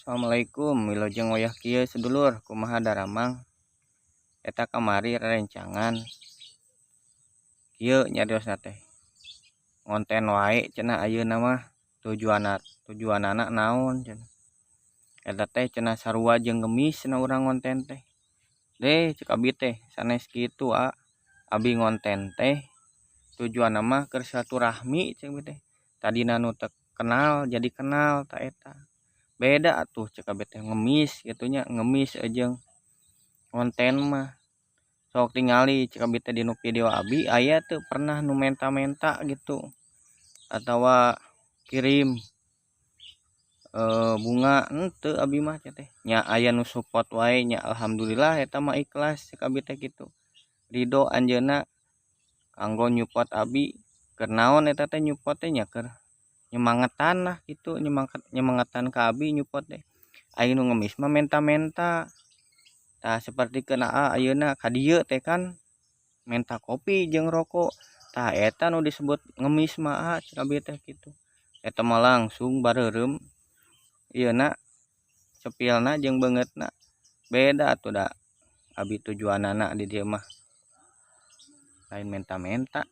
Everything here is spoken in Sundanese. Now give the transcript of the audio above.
Assalamualaikum, wilujeng wayah kieu sedulur. Kumaha daramang? Eta kamari rerencangan kieu nyariosna teh, ngonten wae cenah ayeuna mah, tujuanna tujuanana naon cenah eta teh cenah, sarua jeung ngemis cenah urang ngonten teh. Deh, cek abi teh sanes kitu, a. Abi ngonten teh tujuanna mah keur silaturahmi, cek abi teh. Tadina nu teu kenal jadi kenal. Tah, eta beda atuh, cek abi teh, ngemis kitu nya, ngemis jeung ngonten mah. Sok tingali, cek abi teh, dinu video abi aya teu pernah nu menta-menta gitu atawa kirim bunga? Henteu abi mah teh nya. Aya nu support wae nya, alhamdulillah, eta mah ikhlas, cek abi teh kitu. Ridho anjeunna kanggo nyupport abi. Keur naon eta teh nyupport teh? Nya keur nyemangetan lah gitu, nyemangetan ka abi nyupport teh. Ari nu ngemis mah menta-menta. Tah, sapertikeun aa ayeuna ka dieu teh kan menta kopi jeung rokok. Tah, eta nu disebut ngemis mah, a, cek abi teh kitu. Eta mah langsung bareureum ieuna, cepilna jeung beungeutna beda atuh. Da abi tujuanana di dieu mah lain menta-menta.